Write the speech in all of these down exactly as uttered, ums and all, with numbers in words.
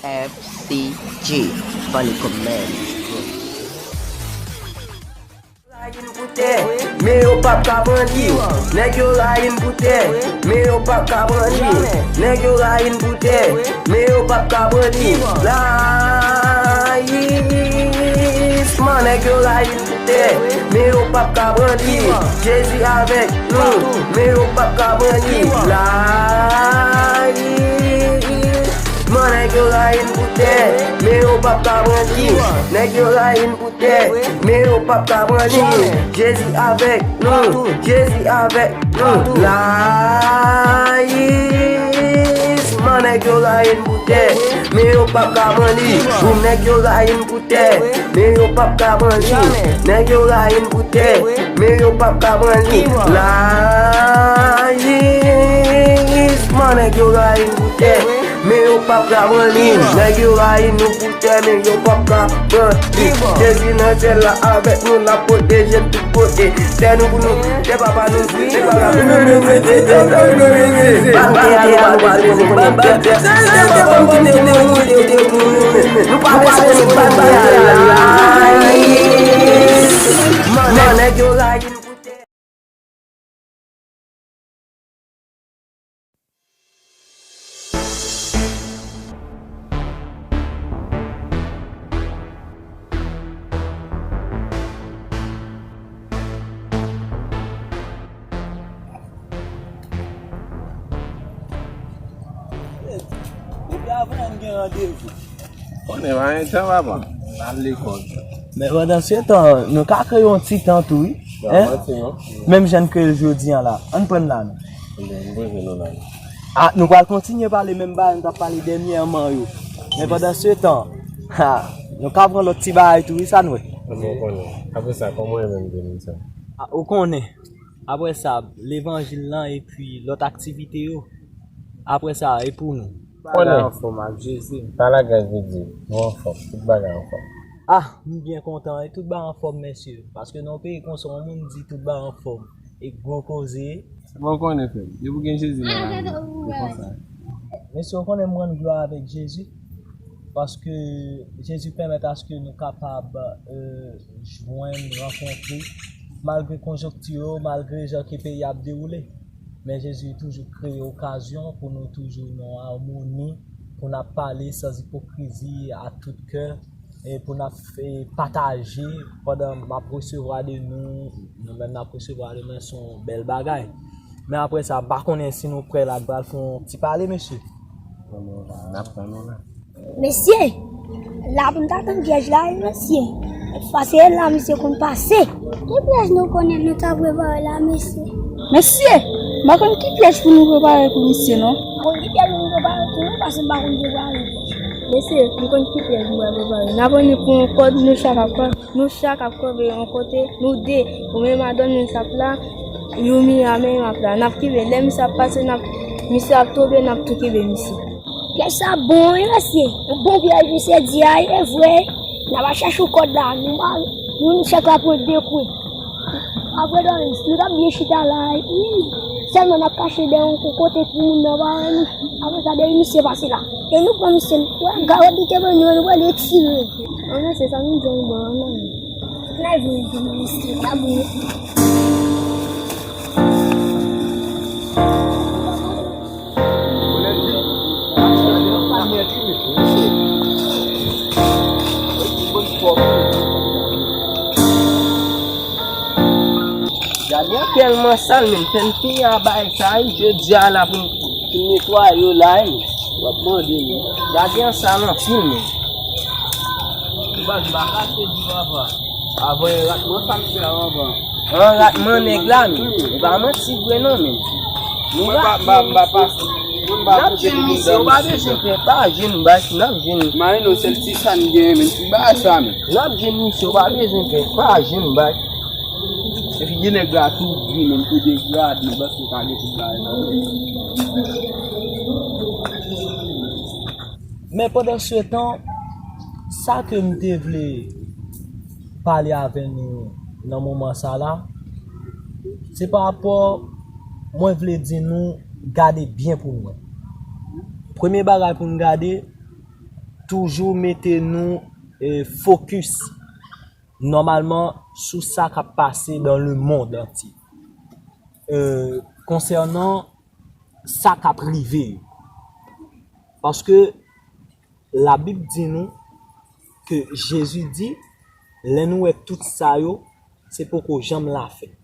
F C G, Funny Command. Rayin pou tè, men yo p ap ka pran li. Nèg yo rayin pou tè, men yo p ap ka pran li. Nèg yo rayin pou tè, men yo p ap ka pran li. Layisman, nèg yo rayin pou tè, men yo p ap ka pran li. Jezi avèk nou, men yo p ap ka pran li. Layisman, nèg yo rayin pou tè, men yo p ap ka pran li. Nèg yo rayin pou tè, men yo p ap ka pran li. Jezi avèk nou, Jezi avèk nou. Layisman, nèg yo rayin pou tè, men yo p ap ka pran li. Pou nèg yo rayin pou tè, men yo p ap ka pran li. Nèg yo rayin pou tè, men yo p ap ka pran li. Layisman, nèg yo rayin pou tè, men yo p ap ka pran li. Nèg yo rayi nou pou tè, men yo p ap ka pran li. Jezi nan syèl la avèk nou, l ap pwoteje n tout kote. Tè nou pou nou, tè papa nou, tè papa nou. Ban tè a, nou pa bezwen konnen. Ban tè a, nou pa bezwen konnen. Ban tè a, nou pa bezwen konnen. Nou pa bezwen konnen. Ban tè a. Man, nèg yo rayi n pou tè. Depi avan n gen randevou. Konnen pa gen tan, papa. N al lekòl. Men pandan se tan, nou ka kreye yon ti tan tou, wi. Hein? Menm jan n kreye l jodi a la. Ann pran n la, non. Mwen, mwen, mwen, mwen, mwen. Ah, nou pral kontinye pale menm bagay nou t ap pale dènyèman yo. Men pandan se tan, ha, nou ka pran lòt ti bagay tou, wi, sa n wè. Mwen konnen. Apre sa, kòman w menm de nou sa? Ah, ou konnen. Apre sa, levanjil lan epi lòt aktivite yo. Apre sa, e pou nou. Konnen. Bagay anfòm ak Jezi. Pa lagras de Dye. Nou anfòm. Tout bagay anfòm. Ah, m byen kontan. E tout bagay anfòm, mesye. Paske nan yon peyi konsa, yon moun di tout bagay anfòm. E gwo koze. Bon, konnen, frè m. Depi w gen Jezi nan lavi w, se konsa. Mesye, w konnen m rann glwa avèk Jezi. Paske Jezi pèmèt aske nou kapab, euh, jwenn, rankontre, malgre konjonkti yo, malgre jan ke peyi a ap dewoule. Men Jezi toujou kreye okazyon pou nou toujou nan amoni, pou n ap pale sans ipokrizi, a tout kè, e pou n ap, e, pataje pandan m ap resevwa de nou, nou menm n ap resevwa de mwen, se yon bèl bagay. Men apre sa, m pa konnen si nou prè la, n pral fè yon ti pale, mesye. N ap tann nou la. Mesye, la pou n ta tann pyèj la, wi, mesye. Paske la, misye konn pase. Ki pyèj nou konnen nou ta prepare la, mesye? Mesye, m pa konn ki pyèj pou nou prepare pou misye, non. M konn ki pyèj pou nou prepare pou nou, paske m pa konn prepare pyèj. Mesye, m konn ki pyèj nou pral prepare. N ap annik pran yon kòd, nou chak ap, nou chak ap kanpe yon kote, nou de, ou menm madanm nou s ap la, Youmi a menm ap la. N ap kenbe. Lè misye ap pase, n ap, misye ap tonbe, n ap tou kenbe misye. Pyèj sa bon, wi, mesye. Yon bon pyèj, misye di a, e vre. N ap al chèche yon kòd la. Nou pa, nou, nou chak la pran de kwen. Apre, dòmi, nou t ap byen chita la, wi. Sèlman n ap kache dèyè yon kote pou moun nan pa wè nou. Apre sa, depi misye pase la. E nou pran misye, nou wè gawòt li te ban nou, nou pral retire. An, mesye, sa nou di an bon, an, non. N al vin, vin, misye, pa bon. Gade, tèlman sal, men fè n fini a bay sa, wi, jodi a la pou n, pou n netwaye yo la, wi. W ap mande, men. Gade an sal anpil, men. Ou pa di bagay, se di papa. Avan, e ratman sa m fè avan. An ratman nèg la, men. E pa manti vre non, men. Nou pa, m pa, m pa pase. N ap jwenn misye, ou pa bezwen pè, pa jwenn bak, n ap jwenn. Marino, sèl ti sa n genyen, men, ti bagay sa, men. N ap jwenn misye, ou pa bezwen pè, pa jwenn bak. Epi gen nèg la tou di, men, pou degrade, paske pa gen ti bagay sa. Men pandan se tan, sa ke m te vle pale avè nou nan moman sa la, se pa rapò, mwen vle di nou gade byen pou n wè. Premye bagay pou n gade, toujou mete nou, eh, fokis nòmalman sou sa k ap pase dans le monde entier. Eh, konsènan sa k ap rive yo. Paske Labib di nou ke Jezi di, lè nou wè tout sa yo, se poko janm lafen.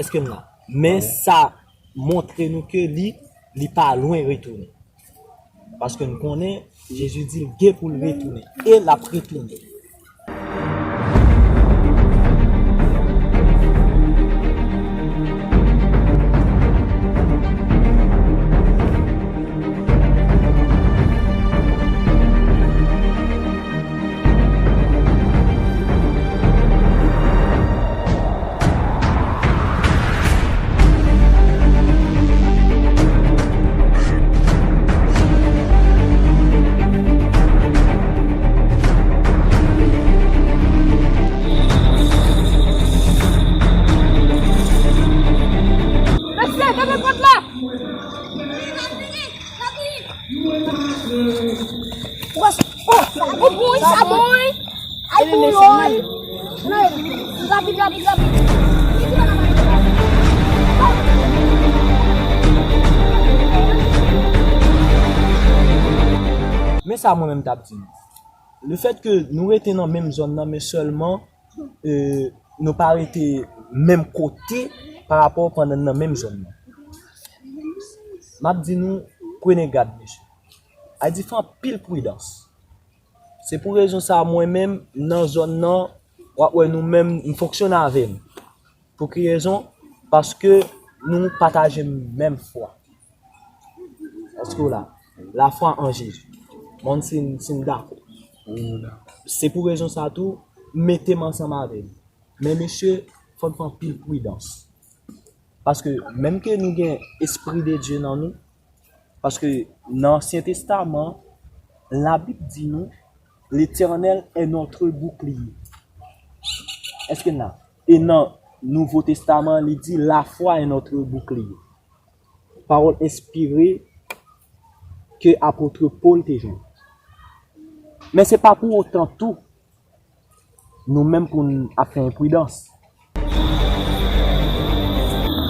Èske n la? Men sa montre nou ke li, li pa lwen retounen. Paske n konnen, Jezi di l gen pou l retounen. E l ap retounen. Mesye, kenbe kòd la! Wès, oh, sa bon wi, sa bon wi. Ay, pou lòy. Rapid, rapid, rapid. Men sa mwen menm t ap di nou. Lefètke nou rete nan menm zòn nan, men sèlman, eh, nou pa rete menm kote pa rapò pandan n nan menm zòn nan. M ap di nou, prenez garde, mesye. Sa di fè anpil pridans. Se pou rezon sa a, mwen menm, nan zòn nan, w ap wè nou menm, m fonksyone avè nou. Pou ki rezon? Paske nou pataje menm fwa. Èske w la? Lafwa an Jezi. Mwen si n, si n dakò. Se pou rezon sa tou, mete m ansanm avè nou. Men mesye, fò n fè anpil pridans. Paske menm ke nou gen Espri de Dye nan nou, paske nan Ansyen Testaman, Labib di nou, L'Éternel est notre bouclier. Èske n la? E nan Nouvo Testaman, li di, la foi est notre bouclier. Pawòl enspire ke apot Pòl te jwenn. Men se pa pou otan tou, nou menm pou n ap fè enpridans.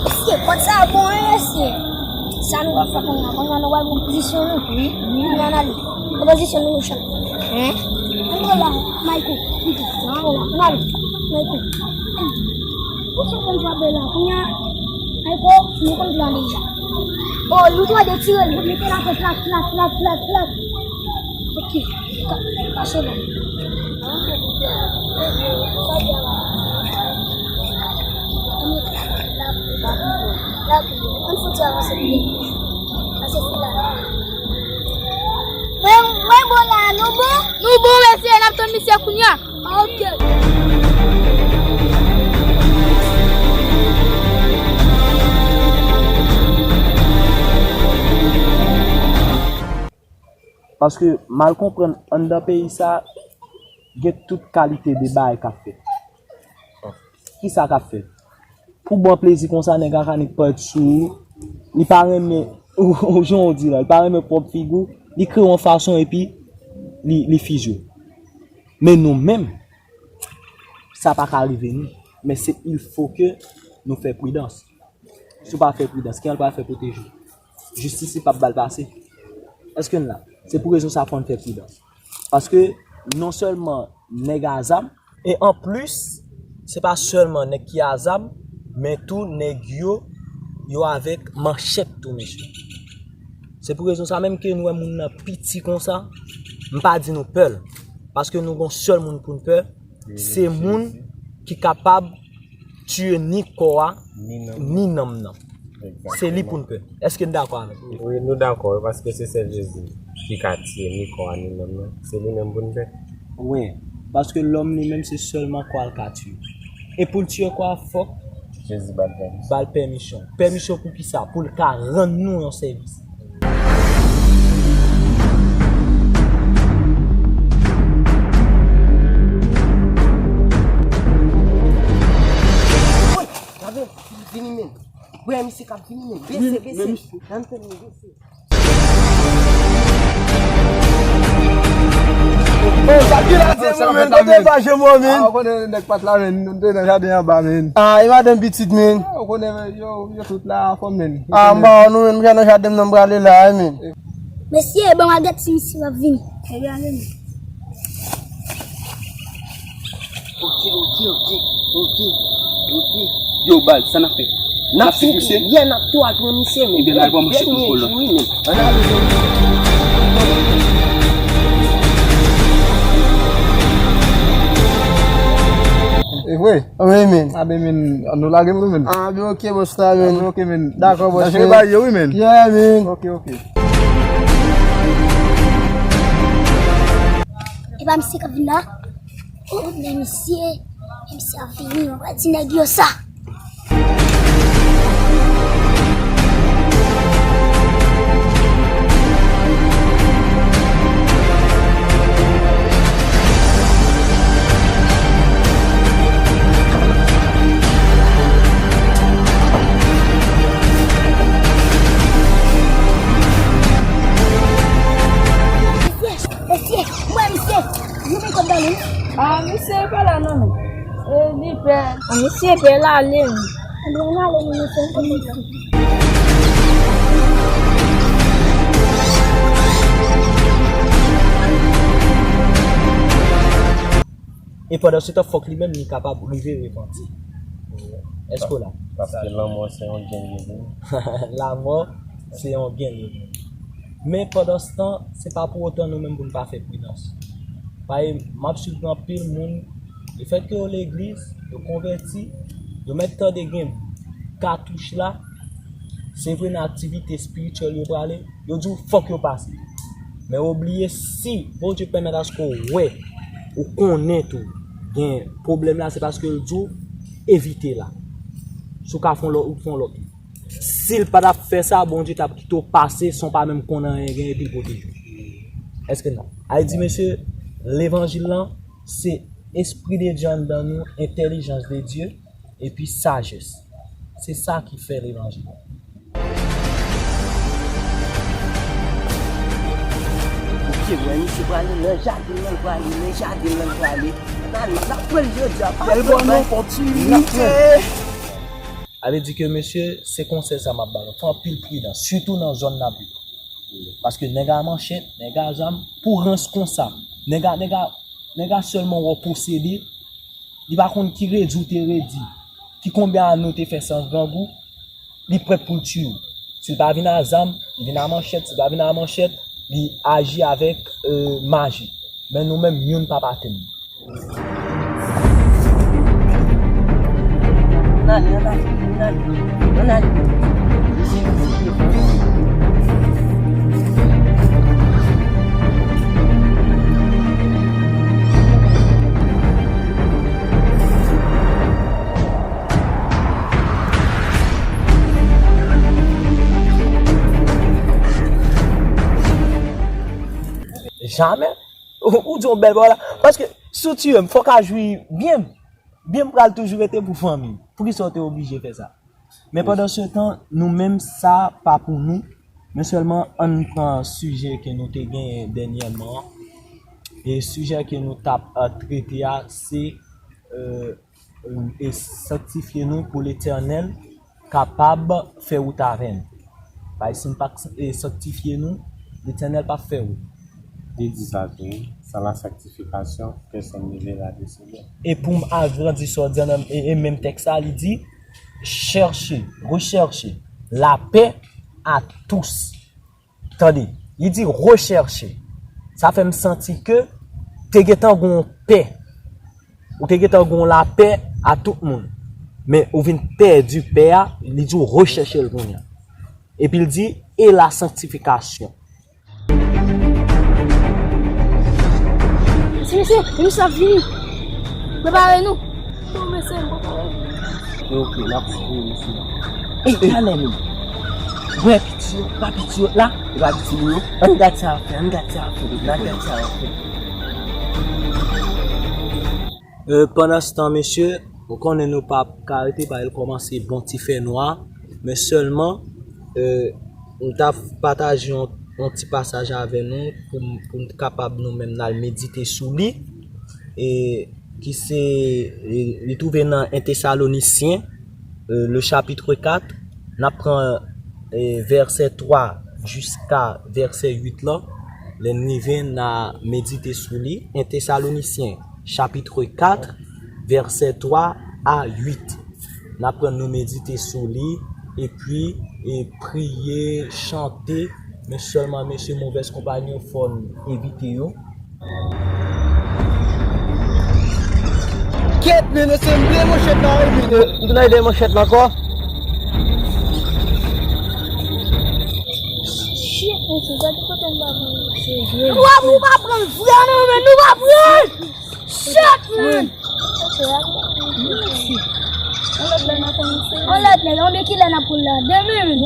Mesye, kòd sa bon, wi, mesye. Sa nou va fè kounye a? Kounye a nou pral pran pozisyon nou. Wi, wi. Kounye a n ale. Pran pozisyon nou, Richard. Hein? Ann pran la, Mayko. Pito. Ann pran la. Ann ale. Mayko. Pou sa konn frape la. Kounye a, Mayko, nou konn plan deja. Oh, nou twa de tire l. Mete la, plat, plat, plat, plat, plat. Ok. Ka-, kache la. Ann fouti avanse pi byen. Pase sou la. Mwen, mwen bon la, nou bon? Nou bon, mesye, n ap tann misye kounye a. Ok. Paske mal konprann anndan peyi sa, gen tout kalite de bagay k ap fèt. Kisa k ap fèt? Pou bon plezi konsa, nèg Akanik parèt sou ou, li pa renmen, ou, ou jan w di la, li pa renmen pwòp figi w, li kreye yon fason epi li, li fizye w. Men nou menm, sa pa ka rive nou. Men se il faut que nou fè pridans. Si w pa fè pridans, kijan l pral fè pwoteje w? Jistis li p ap ba l pase. Èske n la? Se pou rezon sa fò n fè pridans. Paske non sèlman nèg a zam, e anplis, se pa sèlman nèg ki a zam, men tou nèg yo, yo avèk manchèt tou, mesye. Se pou rezon sa menm ke nou wè moun nan piti konsa, m pa di nou pè l. Paske nou gon sèl moun pou n pè, se moun ki kapab tiye ni kò a, ni nanm nan. Se li pou n pè. Èske n dakò avè m? Wi, nou dakò, wi, paske se sèl Jezi ki ka tiye ni kò a, ni nanm nan. Se li menm pou n pè. Wi, paske lòm li menm se sèlman kò a l ka tiye. E pou l tiye kò a, fòk Jezi ba l pèmisyon. Ba l pèmisyon. Pèmisyon pou ki sa? Pou l ka rann nou yon sèvis. Woy, gade, vini men. Wè, misye k ap vini men. Bese, bese. Nan tèt mwen, bese. Mesye, Atire mwen, men, kote fache mwen, men? Ah, ou konnen nèg pat la, men, nou te nan jaden anba, men. Ah, e madanm pitit, men. Ah, ou konnen, men, yo, yo tout la anfòm, men. Ah, m ba nou, men, m nan jaden m nan, m prale la, men. Mesye, ban m al gad si misye p ap vini. Ebyen, ale, men. Ok, ok, ok, ok, ok. Yo, baz, sa n ap fè? N ap swiv misye? Yeah, n ap tou al pran misye, men. Ebyen, n al pran misye pou kolo. Wi, men. Ann ale, men. E vre? Wi, men. A ben, men, ann nou lage m tou, men. A ben, ok, bòs la, men. A ben, ok, men. Dakò, bòs, men. Nan jere bagay yo, wi, men. Yeah, men. Ok, ok. E pa misye k ap vin la? Oh, men misye, men misye ap vini, mwen pral di nèg yo sa. Mesye, mesye, mwen, mesye. Jounen kòb dale. Ah, misye pa la non, men. E, li pè. Ah, misye pè la ale, men. Ann ale, men, mesye, ann ale. E pandan se tan, fòk li menm li kapab rive repanti. Èske w la? Paske lanmò se yon gen li menm. Lanmò se yon gen li menm. Men pandan se tan, se pa pou otan nou menm pou n pa fè pridans. Paske m ap swiv gen anpil moun, lefètke yo legliz, yo konvèti, yo mèt tande gen katouch la, se vre nan aktivite espirityèl yo prale, yo di w fòk yo pase. Men ou bliye si Bondye pèmèt aske w wè, ou konnen tou, gen pwoblèm la, se paske l di w evite la. Si w ka fè yon lòt, ou fè yon lòt. Si l pa t ap fè sa, Bondye t ap kite w pase san w pa menm konn anyen, gen epi l pwoteje w. Èske n la? A di, mesye, levanjil lan, se Espri de Dye anndan nou, entèlijans de Dye, epi sajès. Se sa ki fè levanjil. Ok, wè, misye prale nan jaden nan, prale nan jaden nan, prale. Ann ale, n ap pran l jodi a, pa pran l, non, opòtinite. Sa vle di ke, mesye, se konsèy sa m ap ba nou. Fè anpil pridans, sitou nan zòn n ap viv. Paske nèg a manchèt, nèg a zam, pou rans konsa, nèg a, nèg a, nèg a sèlman wè w posede, li pa konn ki redi w te redi, ki konbyen ane w te fè san grangou, li prèt pou l tiye w. Si l pa vin a zam, li vin a manchèt, si l pa vin a manchèt, li aji avèk, euh, maji. Men nou menm, youn p ap atenn nou. Ann ale, ann ale, ann ale, ann ale. Jamè. Ou, ou di yon bèl pawòl la. Paske si w tiye m, fò w ka jwi byen m. Byen m pral toujou rete pou fanmi. Poukisa w te oblije fè sa? Men pandan se tan, nou menm, sa pa pou nou. Men sèlman, ann pran sijè ke nou te genyen dènyèman an. E sijè ke nou t ap, euh, trete a, se, euh, e sanktifye nou pou Letènèl kapab fè wout avè n. Paske si n pa k-, e, sanktifye nou, Letènèl p ap fè wout. Li di sa tou, wi. Sans la sanctification, personne ne verra le Seigneur. E pou m agrandi sa w di an nan, e, e menm tèks sa, li di, cherchez, recherchez la paix à tous. Tande, li di rechèche. Sa fè m santi ke te gentan gon pè. Ou te gentan gon lapè a tout moun. Men ou vin pèdi pè a, li di w rechèche l kounye a. Epi l di, et la sanctification. Mesye, mesye, mesye ap vini. Prepare nou. Non, mesye, m prepare. Ok, n ap fouye mesye. Ey, talè menm. Wè piti yo, pa piti yo la. E pa piti yo. Ann gad sa y ap fè, ann gad sa y ap fè, ann gad sa y ap fè. Euh, pandan se tan, mesye, ou konnen nou p ap ka rete, paske l kòmanse bon ti fè nwa, men sèlman, euh, m t ap pataje yon, yon ti pasaj avè nou pou, pou n kapab nou menm n al medite sou li. e ki se, e, li twouve nan en Tesalonisyen, e, le chapitre kat, n ap pran, e, vèsè twa jiska vèsè uit la. Lè n rive, n a medite sou li. En Tesalonisyen, chapitre kat, vèsè twa a uit. N ap pran nou medite sou li, epi, e, priye, chante, men sèlman mesye movèz konpayi yo fò n evite yo. Kèt, men mesye, m vle manchèt la, wi, men. M nan de manchèt la ankò. Shit, mesye, gade kote m pa pran. Nou pa, nou pa pran vre, non, men nou pa pran. Shit, man. On lòt nèg, on de kilè n ap pran la? Demen, men.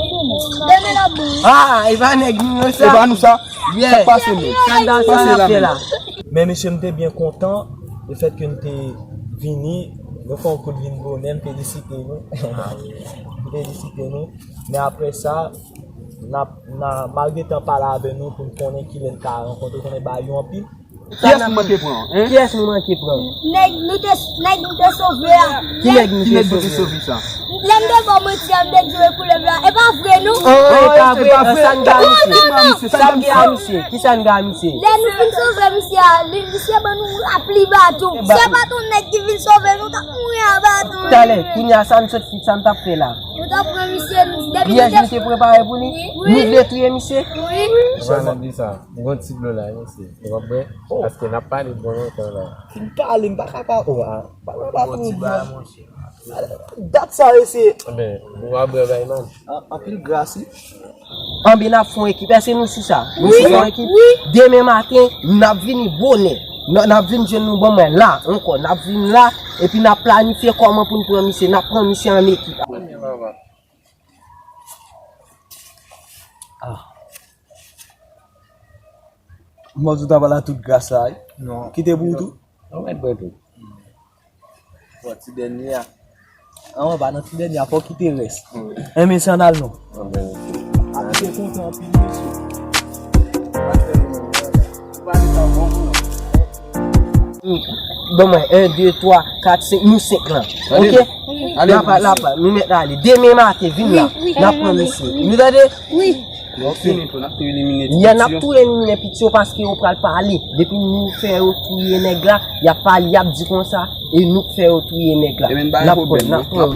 Demen n ap bon. Ah, e pa nèg nou yo sa. E pa nou sa. Yeah. Sa k pase, men? Sa n ap fè la. Men mesye, m te byen kontan lefètke n te vini. Nou fè yon kout vin bonè, m felisite nou. M felisite nou. Men apre sa, n ap, n a, malgre tan pale avè nou pou n konnen kilè n ka rankontre, konnen bagay yo anpil. Kiyès nou manke pran, en? Kiyès nou manke pran? Nèg nou te, nèg nou te sove a. Ki nèg nou te sove? Ki nèg nou te sove sa? Lè m te ba w manti a, m te di w e koulèv la. E pa vre, non? Oh, e pa vre. Sa n gen a misye? Sa n gen a misye? Ki sa n gen a misye? Lè nou fin sove misye a, li, misye ban nou lapli baton. Si se pa t yon nèg ki vin sove nou, t ap mouri a baton. Talè, kounye a sa n sot fi, sa n t ap fè la? Nou t ap pran misye, nou, depi nou te... Pyèj nou te prepare pou li? Wi. Nou vle touye misye? Wi. Sèlman di sa. M gon ti dlo la, mesye. Ou konprann? Oh. Paske n ap pale bon lontan la. Fin pale, m pa ka pa, oh, ah. Pa, pa, pa, bon, ti bagay, monchè. Dat sa, mesye. Enben, nou va bwè bay, man. An-, anpil gras, wi. Anben, n ap fè yon ekip. Èske nou sou sa? Nou sou yon ekip? Wi. Demen maten, n ap vini bonè. N, n ap vin jwenn nou, bon, mwen la, ankò. N ap vin la, epi n ap planifye kòman pou n pran misye. N ap pran misye an ekip. Ah. Mòd ou ta pale a tout gras la, wi. Non. Kite pou ou tou? Non, mèt bwè tou. Bon, ti dènye a. An, pa nan ti dènye a, fò kite rès. Wi. Enben, san al non. Enben, ok. A, m te kontan anpil, mesye. Bon, mwen, en, de, twa, kat, senk, nou senk lan. Ok? Ale. Lapa, lapa, nou mèt ale. Demen maten, vin la. Wi, wi. N ap pran misye. Nou tande? Wi. N ap fini tou, n ap tou elimine ti piti yo. Ya, n ap tou elimine piti yo paske yo pral pale. Depi nou fè yo touye nèg la, y ap pale, y ap di konsa, e nou k fè yo touye nèg la. N ap pran, n ap pran.